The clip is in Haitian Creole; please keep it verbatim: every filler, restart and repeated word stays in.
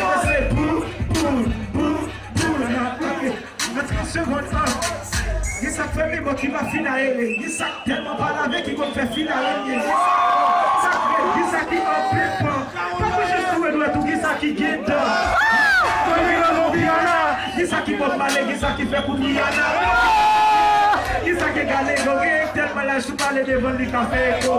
Mwen se boum, boum, boum, boum. Nan trant segonn, an. Gen sa k fè men bò ki pa fin a ere. Gen sa k tèlman pa lave ki konn fè fil a renye. Gen sa k rèd, gen sa ki anpe pan. Pa pou jis tou dwèt ou, gen sa ki gen dan. Tony Ramo Rihanna, gen sa ki Bob Marley, gen sa ki fè kout Rihanna. Gen sa ki egale, gen tèlman laj sou pale devan li ka fè eko.